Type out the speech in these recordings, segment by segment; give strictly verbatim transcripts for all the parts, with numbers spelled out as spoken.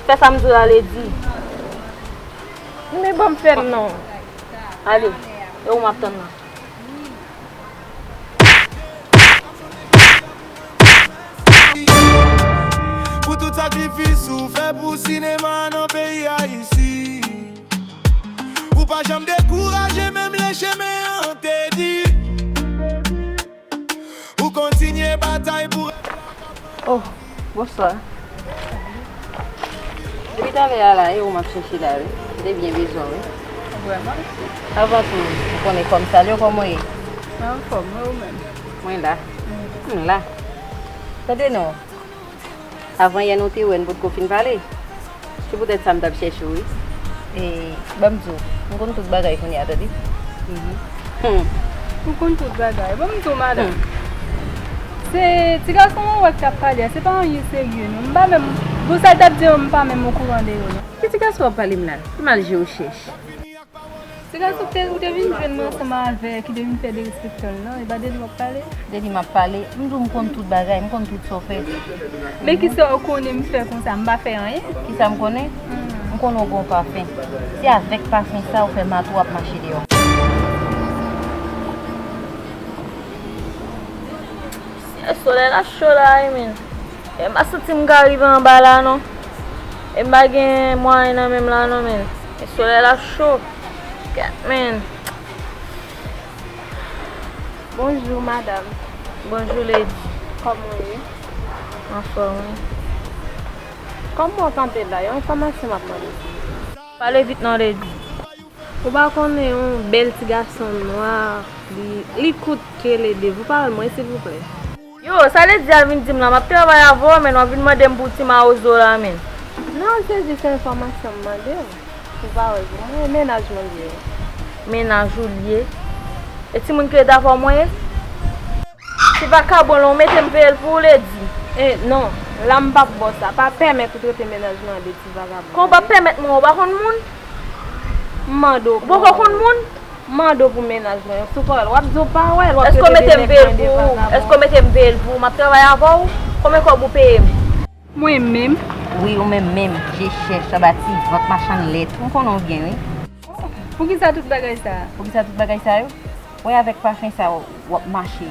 Fè sa m di w la, Lady. Men ban m fè l non. Ale, e ou m ap tann nan. Pou tout sakrifis ou fè pou sinema nan peyi Ayiti. Ou pa janm dekouraje menm lè chemen an te di. Ou kontinye batay pou. Oh, bonswa. Depi talè a la, e ou m ap chèche la, wi. M te byen bezwen w, wi. Vrèman? Avan tou, ou konnen kòm sa l yo, kòman w ye? Mwen anfòm, e ou menm? Mwen la. M la. Tande non. Avan yè nou te wè, n potko fin pale. Se poutèt sa m t ap chèche w, wi. E, ban m di w, m konn tout bagay kounye a, tande. Hmm. Ou konn tout bagay. Ban m di w, madanm. Se ti gason an w wè k t ap pale a, se pa anyen serye, non. M pa menm, pou sa l t ap di an, m pa menm okouran de yo, non. Ki ti gason w ap pale m la? Ki mal je w chèch? Se gason ou te, ou te vin jwenn mwen ansanm avè, ki te vin fè derespektan l lan, e pa de li w ap pale? De li m ap pale? M di w m konn tout bagay, m konn tout sa w fè. Men kisa w konnen m fè konsa, m pa fè anyen? Kisa m konnen? M konnen w gen yon pafen. Se avèk pafen sa ou fè mato ap mache deyò. Solèy la cho la wi menn. E m pa santi m ka rive anba la non. E m pa gen mwayen nan men m la non menn. E solèy la cho. Kèt menn. Bonjou madanm. Bonjou Lady. Kòman w ye? Anfòm wi. Kòman w kanpe la? Yon enfòmasyon m ap mande. Pale vit non Lady. Ou pa konnen yon bèl ti gason nwa, li, li kout ke Lady, ou pale mwen silvouplè? Yo, sa Lady a vin di m la, m ap travay avè w, men w ap vin mande m pou ti mawozo la, men. Non, se jis yon enfòmasyon m mande w. Ou pa wè, mwen, e mennaj mwen li ye. Mennaj ou li ye? E timoun ki rete avè w mwen ye? Ti vakabon lan, ou mete m veye l pou ou, Lady? E, non, la m p ap ba w sa. Pa pèmèt ou trete mennaj mwen an de ti vakabon. Kòman w p ap pèmèt mwen, ou pa konn moun? M mande w. Ou poko konn moun? M mande w pou mennaj mwen, sou pawòl. W ap di w pa wè l, w ap trete de nèg mwen de vakabon. Èske w mete m veye l pou ou? M ap travay avè w? Konbyen kòb ou peye m? Mwen menm? Wi, ou menm menm, je chèch, anba ti vant, machann lèt. M konnen w byen, wi. Poukisa tout bagay sa a? Poukisa tout bagay sa yo? Wè avèk pafen sa w ap mache,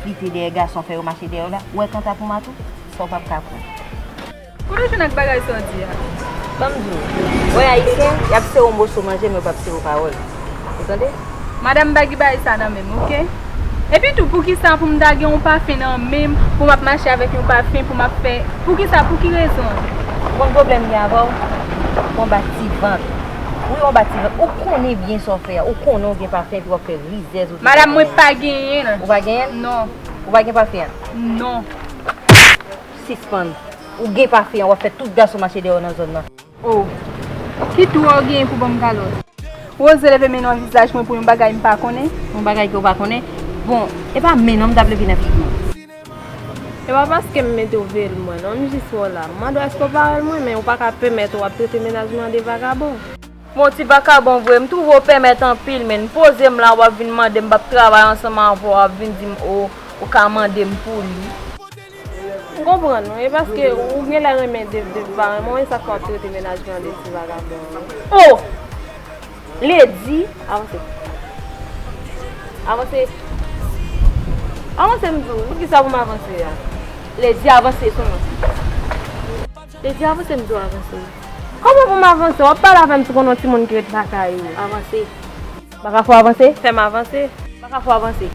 flite dèyè gason, fè yo mache dèyè w la, ou wè kanta pou mato, sa w p ap ka pran. Kote w jwenn ak bagay sa w di a? Ban m di w, wè ayisyen, y ap sere w moso manje, men yo p ap sere w pawòl. Ou tande? Madanm, m pa gen bagay sa nan men m, oke? Epi tou, poukisa pou m ta gen yon pafen nan men m, pou m ap mache avèk yon pafen, pou m ap fè, poukisa, pou ki rezon? Ou konn pwoblèm m gen avè w? Ou anba ti vant. Wi, ou anba ti vant. Ou konnen byen sa w fè a. Ou konnen w gen pafen, epi w ap fè rizèz ou. Madanm, mwen pa genyen l. Ou pa genyen l? Non. Ou pa gen pafen an? Non. Sispann. Ou gen pafen an, w ap fè tout gason mache dèyè w nan zòn nan. Oh. Ki dwa w genyen pou ban m kalòt? Ou oze leve men nan vizaj mwen pou yon bagay m pa konnen? Yon bagay ke w pa konnen? Bon, e pa men non m t ap leve nan figi w. E pa paske m mete w veye l mwen non, m jis wè w la. M mande w èske w pa wè l mwen, men ou pa ka pèmèt w ap trete mennaj mwen an de vakabon. Bon, ti vakabon vre, m twouve w pèmèt anpil, men m poze m la, w ap vin mande m, m p ap travay ansanm avè w, w ap vin di m, o, ou ka mande m pou li. M konprann ou, e paske ou genlè renmen Dave, Dave pa renmen w, e sa k fè w ap trete mennaj mwen an de ti vagabon wi. Oh! Lady, avanse. Avanse. Avanse m di w, poukisa pou m avanse a? Lady, avanse sou mwen. Lady, avanse m di w avanse. Kòman pou m avanse? W ap pale avè m sou konn yon timoun ki ret lakay ou. Avanse. M pa ka fè w avanse? Fè m avanse. M pa ka fè w avanse.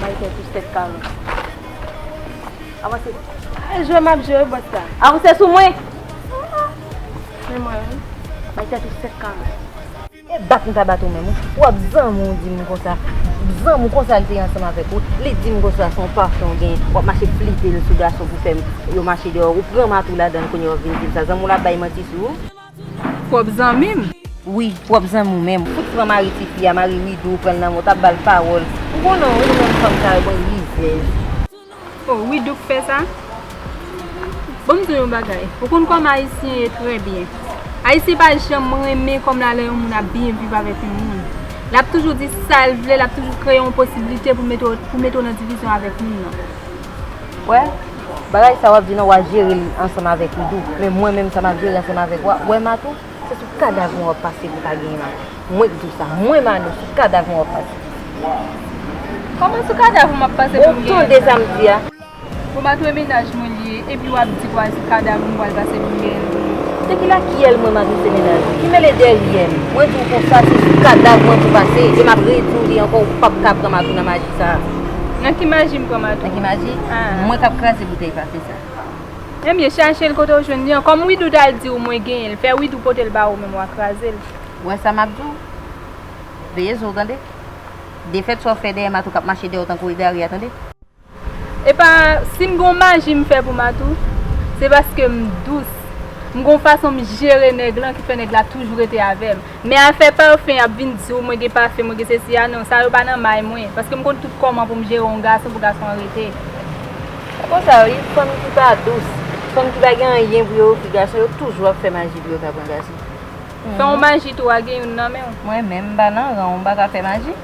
Bay tèt ou sèt kalon. Avanse. E jwe m ap jwe wi bòs la. Avanse sou mwen. Men mwen wi. Bay tèt ou sèt kalon. E bat m ta bat ou menm wi. W ap zanmi w di m konsa. Zanmi w konsa l te ansanm avèk ou. Li di m konsa se yon pafen w genyen. W ap mache flite l sou gason pou fè m yo mache deyò. Ou pran mato ladan l kounye a w ap vin di m sa. Zanmi w la bay manti sou ou. Pwòp zanmi m? Wi, pwòp zanmi w menm. Fout pran mari tifi a, mari Widou, pran l nan men w, t ap ba l pawòl. Ou konnen w wi, nou menm fanm sa yo, bon rizèz. Oh, Widou k fè sa? Ban m di w yon bagay. Ou konn kòman Ayisyen ye trè byen. Ayisyen pa janm renmen kòm la lè yon moun ap byen viv avèk yon moun. L ap toujou di sa l vle, l ap toujou kreye yon posiblite pou mete w, pou mete w nan divizyon avèk moun nan. Wè? Bagay sa w ap di nan w a jere l ansanm avèk Widou. Men mwen menm sa m ap jere ansanm avèk w a, w wè Matou, se sou kadav mwen w ap pase pou w ka genyen Matou. Mwen k di w sa, mwen Manou, sou kadav mwen w ap pase. Kòman sou kadav ou m ap pase pou m genyen sa? Ou tande sa m di a? Bon, Matou, e mennaj mwen li ye, epi w ap di kwa se kadav ou m pral pase pou m genyen l pou li. De kilè kiyè l mwen Matou se mennaj ou? Ki mele dèyè m? Mwen di w konsa, se sou kadav mwen pou pase, e m ap redi w li ankò, ou p ap ka pran Matou nan maji sa a. Nan ki maji m pran Matou? Nan ki maji? Ah. Mwen k ap kraze boutèy pase sa. Ebyen, chache l kote w jwenn li an. Kòm Widou t al di w mwen genyen l, fè Widou pote l ba ou menm w a kraze l. Ou wè sa m ap di w? Veye zo w tande. Defèt sa w fè dèyè Matou k ap mache dèyè w tankou egare a tande. Epa, si m gon maji m fè pou Matou, se paske m dous. M gon fason m jere nèg lan ki fè nèg la toujou rete avè m. Men afè pafen, y ap vin di w mwen gen pafen, mwen gen sesi a, non, sa yo pa nan may mwen. Paske m konn tout kòman pou m jere yon gason pou gason an rete. Se konsa wi, fanm ki pa dous, fanm ki pa gen anyen pou yo ofri gason, yo toujou ap fè maji pou yo ka pran gason. Fè yon maji tou, a gen youn nan men w. Mwen menm, m pa nan ran w, m pa ka fè maji.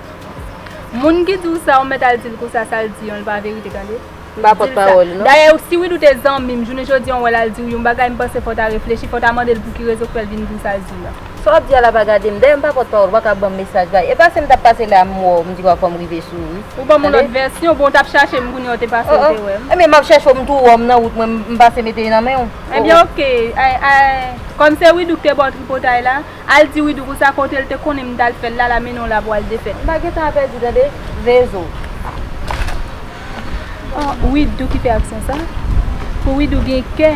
Moun ki di w sa, ou mèt al di l konsa, sa l di an, l pa verite, tande. M pa pòtpawòl li, non. Dayè, si Widou te zanmi m, jounen jodi an, w wè l al di w yon bagay, m panse fò w ta reflechi, fò w ta mande l pou ki rezon k fè l vin di w sa l di w la. Sa w ap di a la pa gade m. Dayè, m pa pòtpawòl, ou pa ka ban m mesaj bay. E pase m t ap pase la, m wè w, m di w a fò m rive sou ou wi. Ou ban m yon lòt vèsyon, bon, w t ap chache m, kounye a w te pase, w te wè m. E men m ap chèche w, m tou wè w, m nan wout mwen, m pase mete nan men w. Ebyen, oke. Ay, ay. Kòm se Widou k te ba w tripotay la, al di Widou konsa kote l te konnen m t al fè l la, l a mennen w la pou w al defèt. M pa gen tan a pèdi tande, veye zo w. Oh, Widou ki fè aksyon sa? Pou Widou gen kè,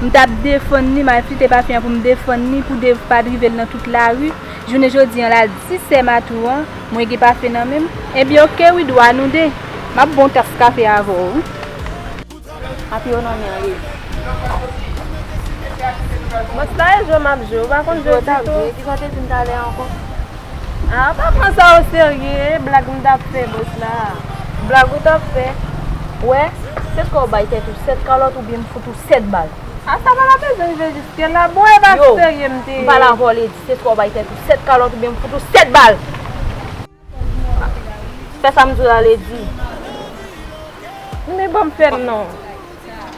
m t ap defann li, m al flite pafen an pou m defann li, pou Dev pa drive l nan tout lari. Jounen jodi an, l al di sè Matou an, mwen gen pafen nan men m. Ebyen, oke, Widou, a nou de. M ap ba w yon tas kafe avè w wi. Api yo nan men an ye. Bòs la e jwe m ap jwe, ou pa konn jwe ditou. Kisa w te di m talè ankò? Ah, pa pran sa o serye, e blag m t ap fè bòs la. Blag ou t ap fè? Wè, se swa w bay tèt ou sèt kalòt oubyen m fout ou sèt bal. Ah, sa pa ta bezwen rive jiske la. Bon, e pa serye m te ye. Yo, m pa la avè w Ledi, se swa w bay tèt ou sèt kalòt oubyen m fout ou sèt bal. Fè sa m di w la Ledi. Men ban m fè l non.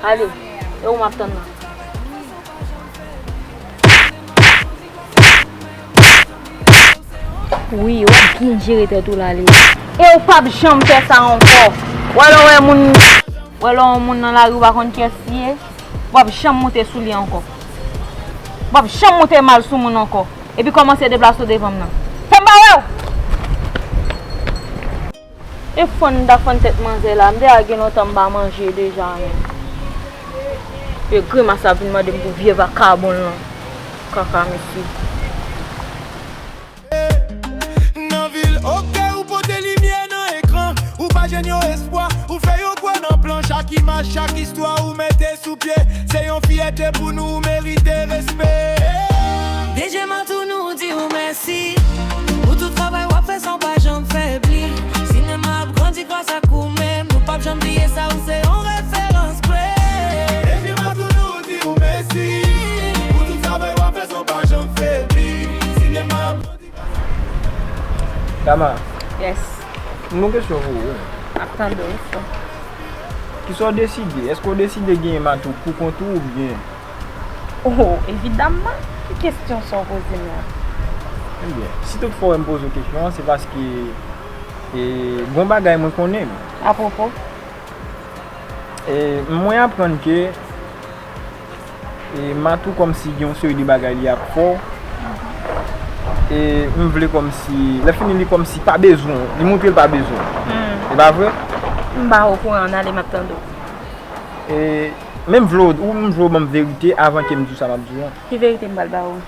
Ale, e ou m ap tann nan. Wi, w ap byen jere tèt ou la Ledi. E ou p ap janm fè sa ankò. Wè lè w wè moun, wè lè w wè yon moun nan lari ou pa konn kiyès li ye, w ap janm moute sou li ankò. W ap janm moute mal sou moun ankò. Epi kòmanse deplase w devan m nan. Fè m pa wè w! E fann m ta fann tèt manzè la, m deja gen lontan m pa manje deja menm. E grimas ap vin mande m pou vye vakabon lan. Kaka mesye. Nan vil, oke, ou pote limyè nan ekran. Ou pa jwenn yon espwa, ou fè yo kwè nan plan. Chak imaj, chak istwa ou mete sou pye, se yon fyète pou nou, ou merite respè. D J Matou, nou di w mèsi pou tout travay w ap fè san w pa janm febli. Sinema ap grandi gras ak ou menm, nou p ap janm bliye sa, ou se yon referans great. D J Matou, nou di w mèsi pou tout travay w ap fè san w pa janm febli. Sinema ap grandi gras ak ou menm. Kama. Yes. M gon kesyon pou ou wi. M ap tande w, frè. Kisa w deside? Èske w deside genyen Matou pou kont ou oubyen? Oh, evidamman. Ki kesyon sa w poze m la? Ebyen, si toutfwa w wè m poze w kesyon an, se paske, e, gon bagay mwen konnen. Apwopo? E, mwen aprann ke, e, Matou kòmsi gen yon seri de bagay li ap fè w. E, m vle kòmsi, lè fini li kòmsi pa bezwen w, li montre l pa bezwen w. Hmm. E pa vre? M pa okouran, ale m ap tande w. E, men m vle w, ou m vle w ban m verite avan ke m di w sa m ap di w an. Ki verite m pral ba ou?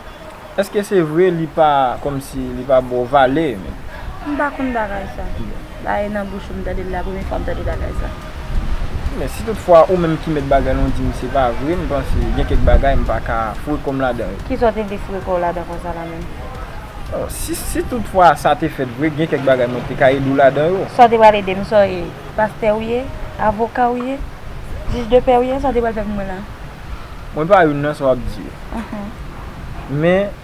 Èske se vre li pa, kòmsi li pa ba w valè menm? M pa konn bagay sa. Bon. Bagay nan bouch ou m tande l la, premye fwa m tande bagay sa. Men si toutfwa ou menm ki mèt bagay lan w di m se pa vre, m panse gen kèk bagay m pa ka foure kò m ladan yo. Kisa w te vle foure kò w ladan konsa la menm? Bon, si, si toutfwa sa te fèt vre, gen kèk bagay mwen te ka ede w ladan yo. Sa w te pral ede m, sa w ye? Pastè ou ye? Avoka ou ye? Jij de pè ou ye? Sa w te pral fè pou mwen la? Mwen pa youn nan sa w ap di yo. Mhm. Men,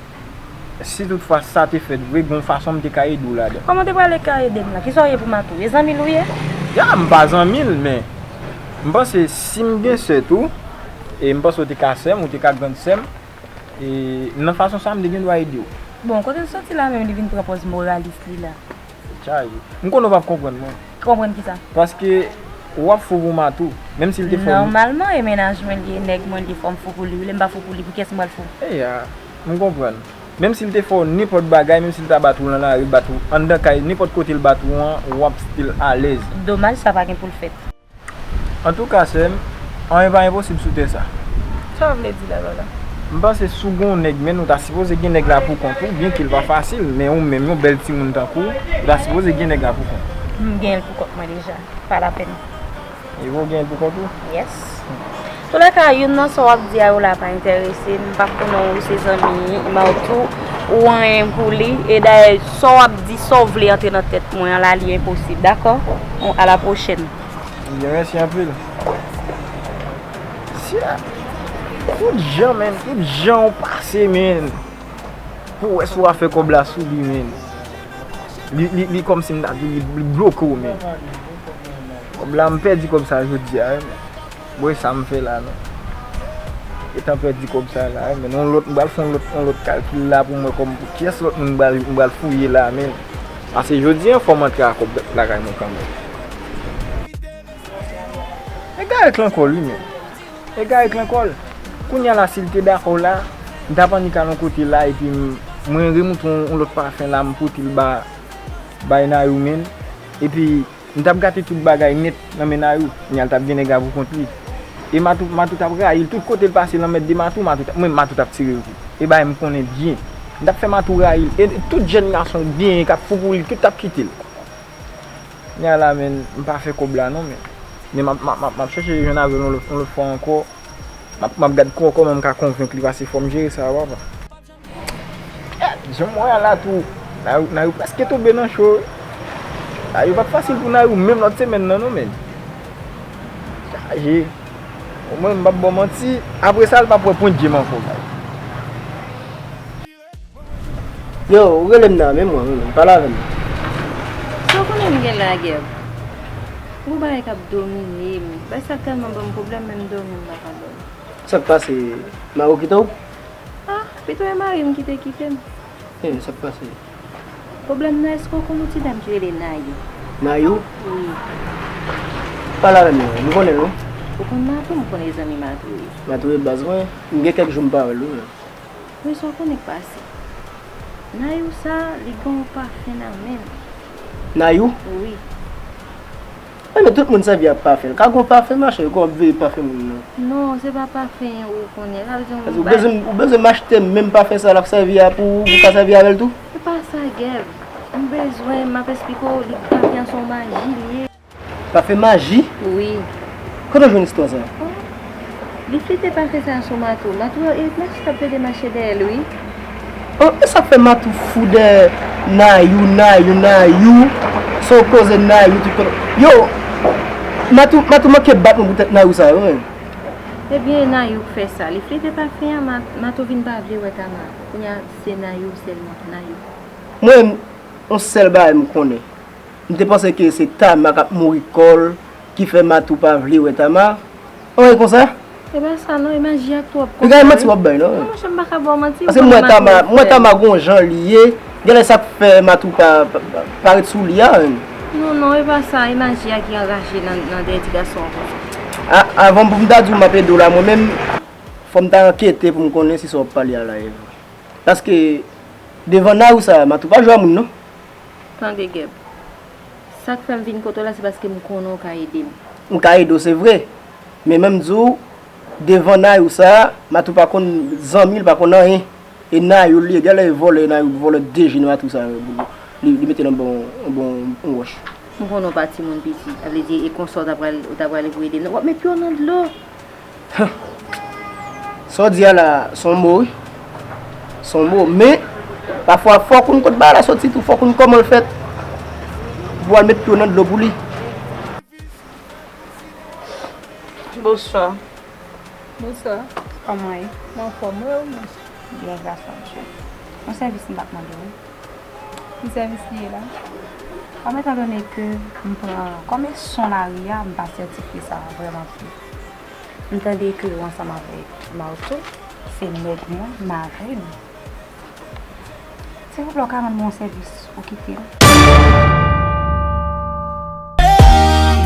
si toutfwa sa te fèt vre, gon fason m te ka ede w ladan. Kòman w te pral ka ede m la? Kisa w ye pou Matou? E zanmi l ou ye? Ya, m pa zanmi l, men M panse si m gen sè tou, e m panse w te ka sè m, ou te ka grann sè m, e nan fason sa a, m te gen dwa ede w. Bon, kote l soti la menm, li vin pran pòz moralis li la? Chaje. M konnen w p ap konprann mwen. Konprann kisa? Paske w ap fou pou Matou, menm si l te fò. Nòmalman, e mennaj mwen li ye, nèg mwen li ye, fò m fou pou li. Ou vle m pa fou pou li, pou kiyès m pral fou? Eya, m konprann. Menm si l te fè w nenpòt bagay, menm si l ta bat ou nan lari, bat ou anndan kay, nenpòt kote l bat ou an, w ap still alèz. Domaj sa pa gen pou l fèt. Antouka, sè m, anyen pa enposib sou tè sa. Sa w vle di la, Lola? M panse si w gen yon nèg, men ou ta sipoze gen nèg la pou kont ou, byenke l pa fasil, men ou menm, yon bèl timoun tankou w, ou ta sipoze gen nèg la pou kont ou. M gen l pou kont mwen deja. Pa lapèn. E bon, w gen l pou kont ou? Yes. Toulèka, youn nan sa w ap di a yo la pa enterese m. M p ap konnen w se zanmi Matou ou anyen pou li. E dayè, sa w ap di, sa w vle antre nan tèt mwen an la, li enposib, dakò? On, à la prochaine. Ebyen, mèsi anpil. Sya, tout jan, menn, tout jan w pase, menn. Pou w wè si w a fè kòb la sou li, menn. Li, li, li kòmsi m ta di li, li bloke w, menn. Kòb la, m pèdi kòb sa jodi a, wi, men. Bon, e sa m fè la, non. Etan pèdi kòb sa la, wi, men yon lòt, m pral fè yon lòt, yon lòt kalkil la pou m wè kòm, pou kiyès lòt moun m pral, m pral fouye la, menn. Paske jodi a, fò m antre a kòb lakay mwen kanmenm. E Garrick la ankò, wi, menn. E Garrick la ankò. Kounye a la, si l te dakò la, m t ap annik al yon kote la, epi m, mwen remoute yon, yon lòt pafen la, m pote l ba, bay Nayou, menn. Epi, m t ap gate tout bagay nèt nan men Nayou. Kounye a l t ap gen nèg la pou kont li. E Matou, Matou t ap rayi l. Tout kote l pase, l anmède Matou, Matou t ap, mwen, Matou t ap tire l tou. E bagay m konnen byen. M t ap fè Matou rayi l. E tout jèn gason k genyen, k ap fou pou li, tout t ap kite l. Kounye a la, menn, m pa fè kòb la non, men. Men m ap, m ap, m ap, m ap chèche jwenn avè l yon lòt, yon lòt fwa ankò. M ap, m ap gad kò-, kòman m ka konvenk li, paske fò m jere sa, papa. Jan m wè a la tou, Nayou, Nayou prèske tonbe nan cho, wi. Nayou p ap fasil pou Nayou menm lòt semèn nan non, menn. Chaje. Omwen, m p ap ba w manti, apre sa, l p ap wè pwent je m ankò, guys. Yo, ou rele m nan, men mwen, men mwen, pale avè m. Sa w konnen m gen la, Gèb? Gon bagay k ap domine m. Bagay sa tèlman ban m pwoblèm, menm dòmi m pa ka dòmi. Sa k pase? Mari w kite w? Ah, pito e mari m ki te kite m. Eh, sa k pase? Pwoblèm nan, èske w konn yon ti dam ki rele Nayou? Nayou? Wi. Pale avè m non, m konnen l wi. Ou konn Matou? M konnen zanmi Matou wi. Matou e baz mwen. M gen kèk jou m pa wè l wi. Men sa w konnen k pase? Nayou sa, li gen yon pafen nan men l. Nayou? Wi. Enben, tout moun sèvi ak pafen l. Ka gon pafen, machè, yo konn ap veye pafen moun nan. Non, se pa pafen ou konnen. Sa vle di yon... Ou bezwen, ou bezwen m achte menm pafen sa l ap sèvi a pou ou, pou w ka sèvi avè l tou? Se pa sa, Gèb. M bezwen, m ap esplike w, li pafen an se yon maji li ye. Pafen maji? Wi. Kote w jwenn istwa sa? Li flite pafen sa sou Matou. Matou e mache t ap plede mache dèyè l wi. Oh, e sa k fè Matou fou dèyè Nayou, Nayou, Nayou? Se yon koze Nayou tout kote. Yo, Matou, Matou manke bat mwen poutèt Nayou sa yo, wi. Ebyen, e Nayou k fè sa. Li flite pafen an, Ma-, Matou vin pa vle wè Tama. Kounye a, se Nayou sèlman, Nayou. Mwen, yon sèl bagay m konnen. M te panse ke se Tama k ap mouri kò l ki fè Matou pa vle wè Tama. Anyen konsa? E pa sa non, e maji a k twòp. Piga e manti w ap bay non. Non, monchè, m pa ka ba w manti. Paske m wè Tama, m wè Tama gon jan li ye. Genlè sa k fè Matou pa, pa, pa, pa ret sou li a menm. Non, non, e pa sa, e maji a ki anraje nan, nan dèyè ti gason an konsa. A, avan pou m ta di w m ap ede w la, mwen menm, fò m ta ankete pou m konnen si sa w ap pale a la e vre. Paske, devan Nayou sa, Matou pa jwe a moun non. Tande, Gèb. Sa k fè m vin kote w la, se paske m konnen w ka ede m. M ka ede w, se vre. Men menm di w, devan Nayou sa, Matou pa konn zanmi, li pa konn anyen. E Nayou li ye, gade vòlè Nayou, vòlè dejenere Matou sa, li, li mete nan bon, bon, yon wòch. M konnen w pa timoun piti, sa vle di, e konsa w ta pral, w ta prale pou ede m nan. W ap met pye w nan dlo. Sa w di a la, se yon mo wi. Se yon mo, men, pafwa, fò w konn kote bagay la soti tou, fò w konn kòman l fèt. Pou w al met pye w nan dlo pou li. Bonswa. Bonswa. Kòman w ye? Mwen anfòm, wi, ou menm? Byen, gras a Dye. Yon sèvis m t ap mande w wi. Ki sèvis li ye la? Kòm etan done ke m pran kòm eson lari a, m pa sètifye sa vrèman vre. M tande ke yo ansanm avèk Martou, se nèg mwen, m avè nou. Silvouplè, w ka rann mwen yon sèvis, ou kite m.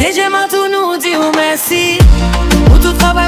D J Martou, nou di w mèsi pou tout travay